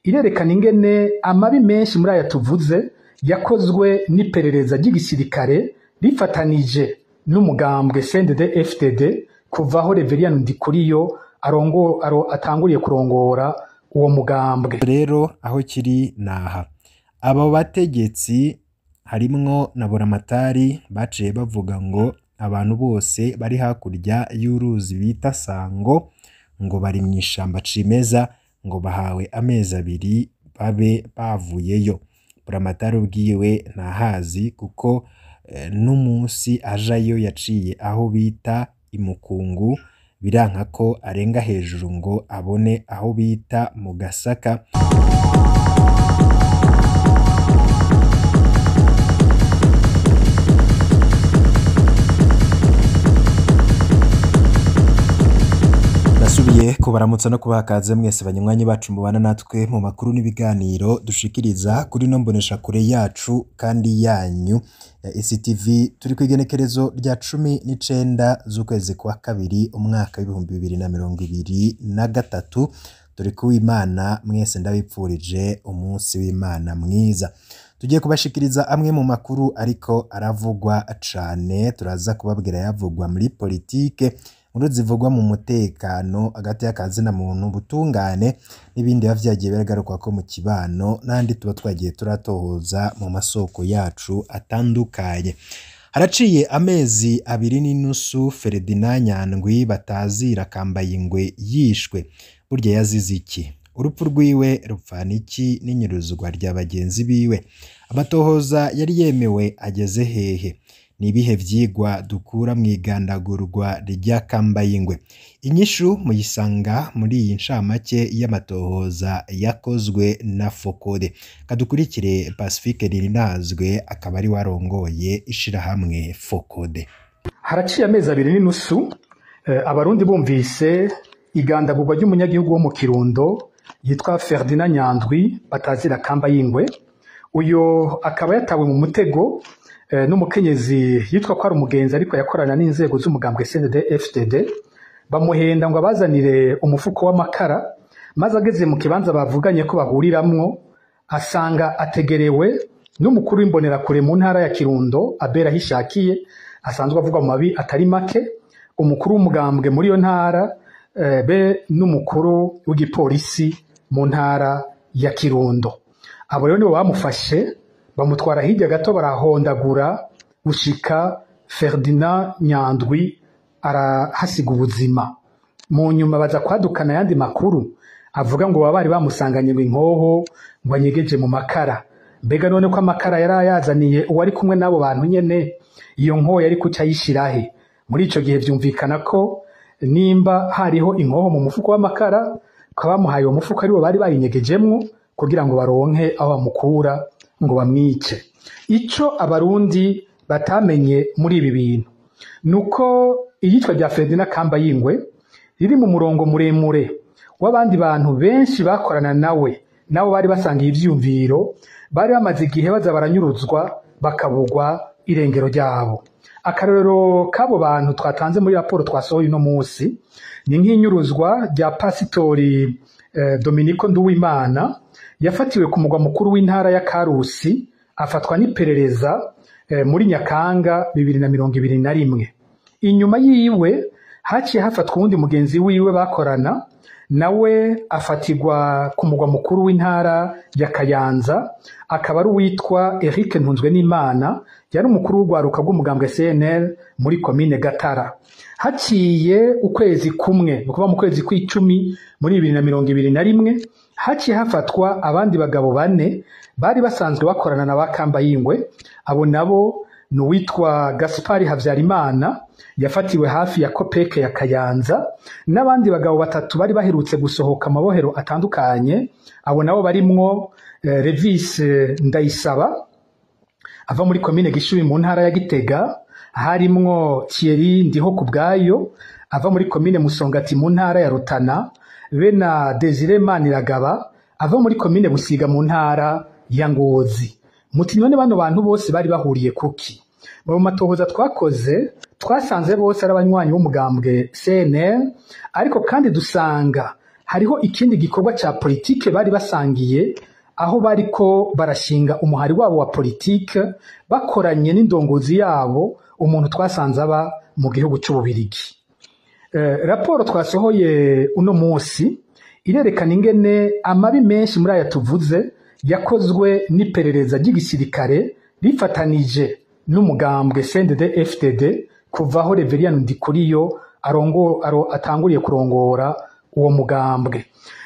Irerekana ingene amabi menshi muri aya tuvuze yakozwe n'iperereza ry'igisirikare rifatanije n'umugambwe CNDD-FDD kuva aho Reverien Ndikuriyo atanguriye kurongora uwo mugambwe. Rero aho kiri naha abo bategetsi harimwo na Buramatari baciye bavuga ngo abantu bose bari hakurya y'uruzi bita Sango ngo bari mw'ishamba cimeza, ngo bahawe amezi 2 babe bavuyeyo. Buramatari ubwiwe ntahazi kuko n'umunsi ajayo yaciye aho bita Imukungu, biranka ko arenga hejuru ngo abone aho bita mu Gasaka. Nasubiye kubaramutsa no kubakaze mwese banywanyi bacu mubana natwe mu makuru n'ibiganiro dushikiriza kuri no mbonesha kure yacu kandi yanyu ya ICTV. Turi kwigenekerezo rya 19 z'ukwezi kwa kabiri umwaka w'ibihumbi 2023. Turi kuwimana mwese ndabipfurije umunsi w'Imana mwiza. Tugiye kubashikiriza amwe mu makuru ariko aravugwa cane, turaza kubabwira yavugwa muri politike, inkuru zivugwa mu mutekano hagati y'akazi na muntu, butungane n'ibindi biba vyagiye biragarukwa ko mu kibano n'andi tuba twagiye turatohoza mu masoko yacu atandukanye. Haraciye amezi 2.5 Ferdinand Nyandwi batazira Kambayingwe yishwe. Burya yazize iki? Urupfu rwiwe rupfana iki n'inyuruzwa rya bagenzi biwe? Amatohoza yari yemewe ageze hehe? Nibihe vyigwa dukura mwigandagurwa rya Kambayingwe? Inyishu muyisanga muri iyi ncamake y'amatohoza yakozwe na Fokode. Kadukurikire Pacifique Nirinazwe akaba ari warongoye ishirahamwe Fokode. Haraciye amezi 2.5 abarundi bumvise igandagurwa ry'umunyagihugu wo mu Kirundo yitwa Ferdinand Nyandwi batazira Kambayingwe. Uyo akaba yatawe mu mutego n'umukenyezi yitwa ko ari umugenzi ariko yakorana n'inzego z'umugambwe CNDD-FDD, bamuhenda ngo abazanire umufuko w'amakara, maze ageze mu kibanza bavuganye ko bahuriramwo asanga ategerewe n'umukuru w'imbonerakure mu ntara ya Kirundo Abera Hishakiye, asanzwe avugwa mu mabi atari make, umukuru w'umugambwe muri iyo ntara be n'umukuru w'igipolisi mu ntara ya Kirundo. Abo rero nibo bamufashe bamutwara hirya gato barahondagura gushika Ferdinand Nyandwi arahasiga ubuzima. Mu nyuma baza kwadukana yandi makuru avuga ngo baba bari bamusanganye ngo inkoho ngo anyegeje mu makara. Mbega none ko amakara yari ayazaniye uwari kumwe n'abo bantu nyene, iyo nkoho yari kuca ayishirahe? Muri ico gihe vyumvikana ko nimba hariho inkoho mu mufuko w'amakara, ko bamuhaye uwo mufuko aribo bari bayinyegejemwo kugira ngo baronke aho bamukura ngo bamwice. Ico abarundi batamenye muri ibi bintu nuko iyicwa rya Ferdinand Kambayingwe riri mu murongo muremure w'abandi bantu benshi bakorana nawe, nabo bari basangiye ivyumviro, bari bamaze igihe baza baranyuruzwa bakabugwa irengero ryabo. Akarorero k'abo bantu twatanze muri raporo twasohoye uno munsi ni nk'inyuruzwa rya Pasitori Dominico Nduwimana yafatiwe ku mugwa mukuru w'intara ya Karusi, afatwa n'iperereza muri Nyakanga 2021. Inyuma yiwe haciye hafatwa uwundi mugenzi wiwe bakorana nawe afatirwa ku mugwa mukuru w'intara ya Kayanza, akaba ari uwitwa Eric Ntunzwenimana, yari umukuru w'urwaruka rw'umugambwe CNL muri komine Gatara. Haciye ukwezi kumwe, ni ukuvuga mu kwezi kw'icumi muri 2021, haciye hafatwa abandi bagabo 4 bari basanzwe bakorana na ba Kambayingwe. Abo nabo ni uwitwa Gaspari Havyarimana yafatiwe hafi ya Kopeke ya Kayanza, n'abandi bagabo 3 bari baherutse gusohoka amabohero atandukanye. Abo nabo barimwo Revis Ndayisaba ava muri komine Gishubi mu ntara ya Gitega, harimwo Thierry Ndiho kubwayo ava muri komine Musongati mu ntara ya Rutana, be na Desire Maniragaba ava muri komine Busiga mu ntara ya Ngozi. Muti none bano bantu bose bari bahuriye kuki? Mu matohoza twakoze twasanze bose ari abanywanyi b'umugambwe CNL, ariko kandi dusanga Hariho ikindi gikorwa ca politike bari basangiye, aho bariko barashinga umuhari wabo wa politike bakoranye n'indongozi yabo, umuntu twasanze aba mu gihugu c'Ububirigi. Raporo twasohoye uno munsi irerekana ingene amabi menshi muri aya tuvuze yakozwe n'iperereza ry'igisirikare rifatanije n'umugambwe CNDD-FDD kuva aho Reverien Ndikuriyo atanguriye kurongora uwo mugambwe.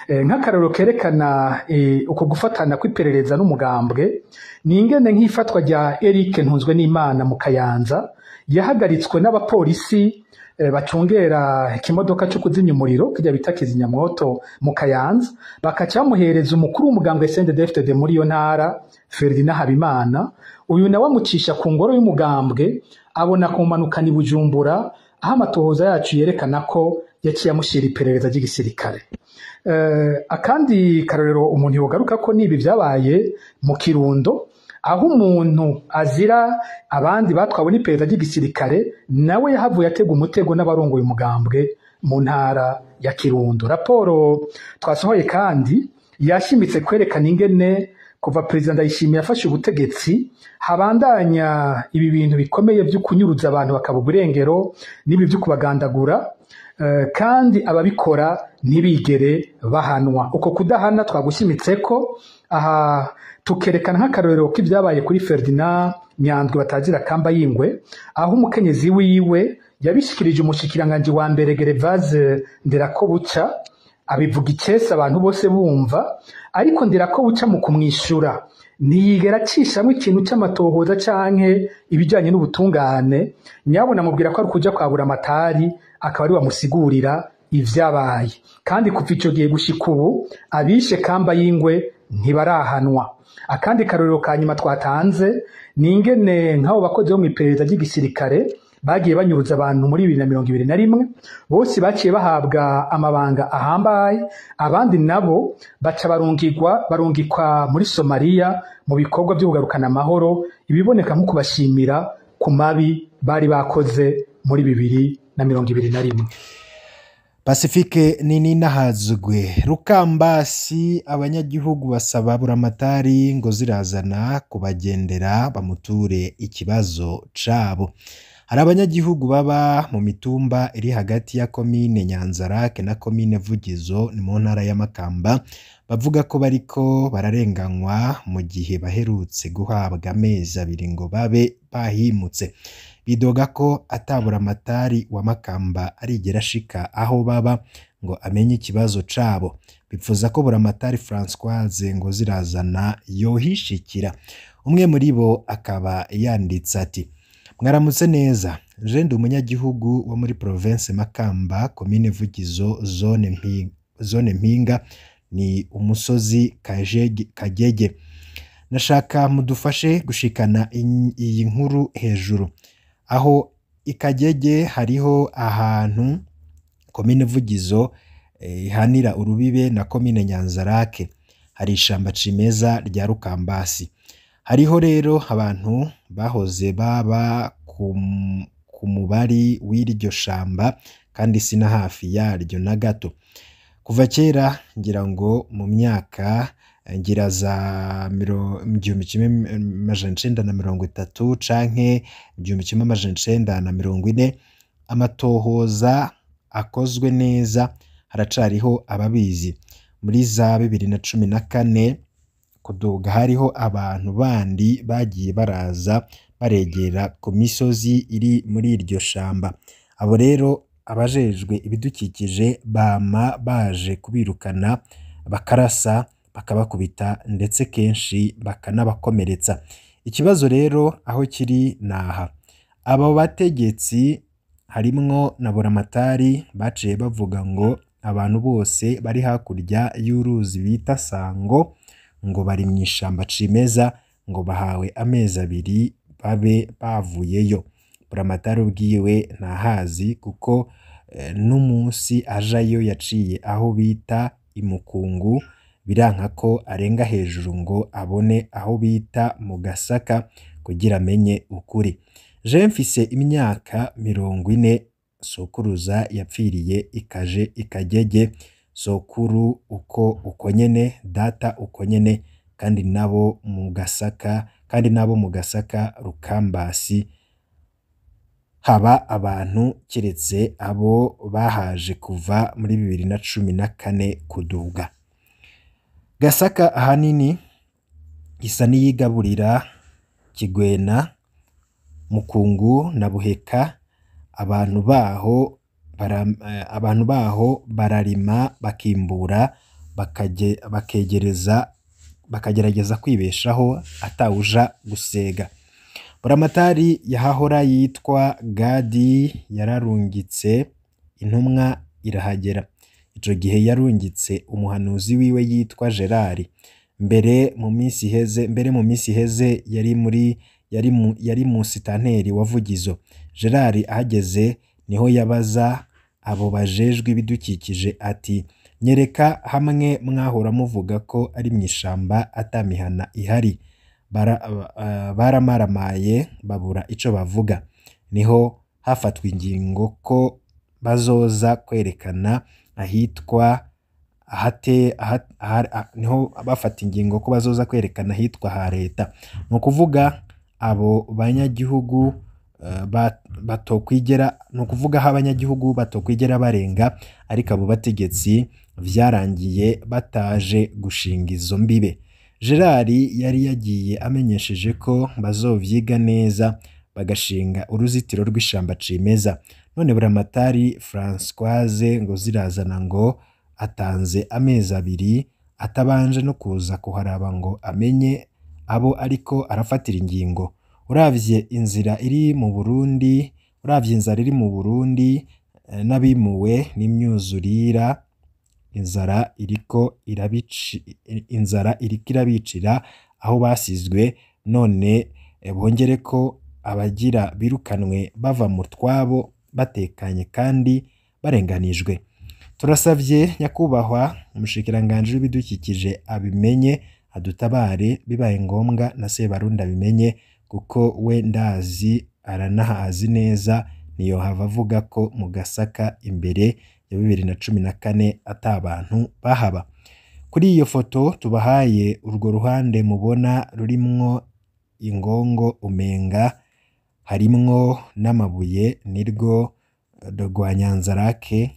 Nk'akarorero kerekana uko gufatana kw'iperereza n'umugambwe ni ingene nk'ifatwa rya Eric Ntunzwenimana mu Kayanza yahagaritswe n'abapolisi bacungera ikimodoka cyo kuzimya umuriro kijya bita kizimyamwoto mu Kayanza, bakaca bamuhereza umukuru w'umugambwe CNDD-FDD muri iyo ntara Ferdinand Habimana. Uyu nawe amucisha ku ngoro y'umugambwe, abona kumanukana i Bujumbura, aho amatohoza yacu yerekana ko yaciye amushira iperereza ry'igisirikare. Akandi karorero umuntu yogaruka ko nibi vyabaye mu Kirundo, aho umuntu azira abandi batwawe n'iperereza ry'igisirikare nawe yahavuye atega umutego n'abarongoye umugambwe mu ntara ya Kirundo. Raporo twasohoye kandi yashimitse kwerekana ingene kuva Perezida Ndayishimiye yafashe ubutegetsi habandanya ibi bintu bikomeye vyo kunyuruza abantu bakaba uburengero n'ibi vyo kubagandagura, kandi ababikora ntibigere bahanwa. Uko kudahana twagushimitse ko aha tukerekana nk'akarorero k'ivyabaye kuri Ferdinand Nyandwi batazira kamba y'ingwe, aho umukenyezi wiwe yabishikirije umushikiranganji wa mbere Gervase Nderakobuca, abivuga icese abantu bose bumva, ariko Nderakobuca mu kumwishura ntiyigera acishamwo ikintu c'amatohoza canke ibijanye n'ubutungane. Nyabona amubwira ko ari ukuja kwabura amatari, akaba ari wamusigurira ivyabaye. Kandi kuva ico gihe gushika ubu abishe kamba y'ingwe ntibarahanwa. Akandi karorero ka nyuma twatanze ni ingene nk'abo bakozi bo mw'iperereza ry'igisirikare bagiye banyuruza abantu muri 2021, bose baciye bahabwa amabanga ahambaye, abandi nabo baca barungikwa muri Somalia mu bikorwa vyo kugarukana amahoro, ibiboneka nko kubashimira ku mabi bari bakoze muri 2021. Pacifique nini nahazwe Rukambasi, abanyagihugu basaba Buramatari ngo zirazana kubagendera bamuture ikibazo cabo. Hari abanyagihugu baba mu mitumba iri hagati ya komine Nyanzarake na komine Vugizo ni mu ntara ya Makamba, bavuga ko bariko bararenganywa mu gihe baherutse guhabwa amezi abiri ngo babe bahimutse. Bidoga ko ataburamatari wa Makamba arigera ashika aho baba ngo amenye ikibazo cabo. Bipfuza ko Buramatari Françoise ngo zirazana yohishikira. Umwe muri bo akaba yanditse ati: mwaramutse neza, je ndi umunyagihugu wo muri province Makamba, komine Vugizo, zone Mpinga, ni umusozi Kagege. Nashaka mudufashe gushikana iyi nkuru hejuru. Aho ikagege hariho ahantu komine Vugizo ihanira urubibe na komine Nyanzarake, hari ishamba cimeza rya Rukambasi. Hariho rero abantu bahoze baba ku mubari w'iryo shamba, kandi sina hafi yaryo na gato. Kuva kera ngira ngo mu myaka ngira za 1930 canke 1940, amatohoza akozwe neza haracariho ababizi. Muri za 2014 kuduga hariho abantu bandi bagiye baraza baregera ku misozi iri muri iryo shamba. Abo rero abajejwe ibidukikije bama baje kubirukana, bakarasa, bakabakubita, ndetse kenshi bakanabakomeretsa. Ikibazo rero aho kiri naha, abo bategetsi harimwo na Buramatari baciye bavuga ngo abantu bose bari hakurya y'uruzi bita Sango ngo bari mu ishamba cimeza, ngo bahawe amezi abiri babe bavuyeyo. Buramatari ubwiwe ntahazi kuko n'umunsi ajayo yaciye aho bita Imukungu, biranka ko arenga hejuru ngo abone aho bita mu Gasaka kugira amenye ukuri. Je mfise imyaka 40, sokuruza yapfiriye ikaje Ikagege, Sokuru uko nyene, data uko nyene, kandi nabo mu Gasaka, kandi nabo mu Gasaka Rukambasi haba abantu kiretse abo bahaje kuva muri 2014 kuduga. Gasaka ahanini isa n'iyigaburira Kigwena, Mukungu na Buheka. Abantu baho abantu baho bararima bakimbura, bakegereza bakagerageza kwibeshaho atawuja gusega. Buramatari yahahora yitwa Gadi yararungitse intumwa irahagera. Ico gihe yarungitse umuhanuzi wiwe yitwa Gerard. Mbere mu minsi iheze, mbere mu minsi iheze yari muri yari mu, yari musitanteri wa Vugizo. Gerard ahageze niho yabaza abo bajejwe ibidukikije ati: "Nyereka hamwe mwahora muvuga ko ari mw'ishamba atamihana ihari." Baramaramaye babura ico bavuga. Niho hafatwa ingingo ko bazoza kwerekana ahitwa ahate niho bafata ingingo ko bazoza kwerekana ahitwa ha leta. Ni ukuvuga abo banyagihugu batokwigera, ni ukuvuga aho abanyagihugu batokwigera barenga, ariko abo bategetsi vyarangiye bataje gushinga izo mbibe. Gerard yari yagiye amenyesheje ko bazovyiga neza bagashinga uruzitiro rw'ishamba cimeza. None Buramatari Françoise ngo zirazana ngo atanze amezi 2 atabanje no kuza kuharaba ngo amenye abo ariko arafatira ingingo. Uravye inzira iri mu Burundi, uravye inzara iri mu Burundi n'abimuwe n'imyuzurira, inzara iriko inzara iriko irabicira aho basizwe. None bongere ko abagira birukanwe bava mu twabo batekanye kandi barenganijwe. Turasavye nyakubahwa umushikiranganji w'ibidukikije abimenye, adutabare bibaye ngombwa na Sebarundi abimenye, kuko we ndazi aranahazi neza, niyohava avuga ko mu Gasaka imbere ya 2014 ata bantu bahaba. Kuri iyo foto tubahaye urwo ruhande mubona rurimwo ingongo umenga harimwo n'amabuye, nirwo rwa Nyanzarake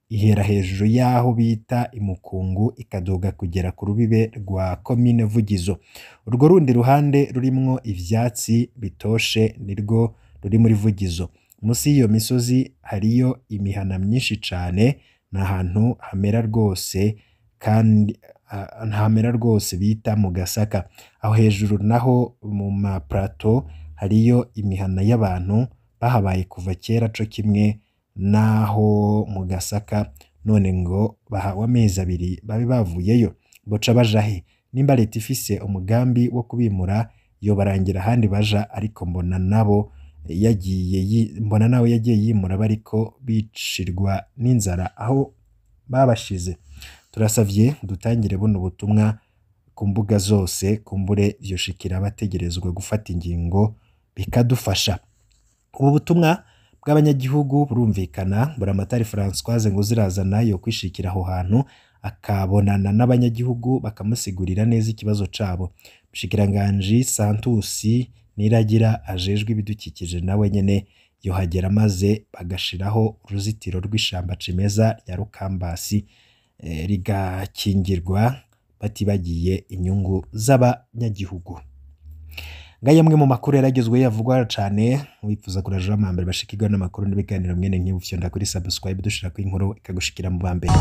ihera hejuru y'aho bita Imukungu ikaduga kugera ku rubibe rwa komine Vugizo. Urwo rundi ruhande rurimwo ivyatsi bitoshe nirwo ruri muri Vugizo. Musi y'iyo misozi hariyo imihana myinshi cane, ni ahantu hamera rwose kandi hamera rwose bita mu Gasaka. Aho hejuru naho mu ma plateau hariyo imihana y'abantu bahabaye kuva kera co kimwe naho mu Gasaka, none ngo bahawe amezi 2 babe bavuyeyo. Boca baja he? Nimba leta ifise umugambi wo kubimura yobarangira ahandi baja, ariko mbona nabo yagiye mbona nawe yagiye yimura bariko bicirwa n'inzara aho babashize. Turasavye dutangire buno butumwa ku mbuga zose, kumbure vyoshikira abategerezwa gufata ingingo bikadufasha. Ubu butumwa bw'abanyagihugu burumvikana. Buramatari Françoise ngo zirazana yo kwishikira aho hantu akabonana n'abanyagihugu bakamusigurira neza ikibazo cabo. Mushikiranganji Santusi Niragira ajejwe ibidukikije nawe nyene yohagera maze bagashiraho uruzitiro rw'ishamba cimeza rya Rukambasi, rigakingirwa batibagiye inyungu z'abanyagihugu. Ngaya amwe mu makuru yaragezweho yavugwa cane, wifuza kuraja amambere bashikirwa n'amakuru n'ibiganiro mwene nk'ibi, ufyonda kuri subscribe dushira ku inkuru ikagushikira mu bambere.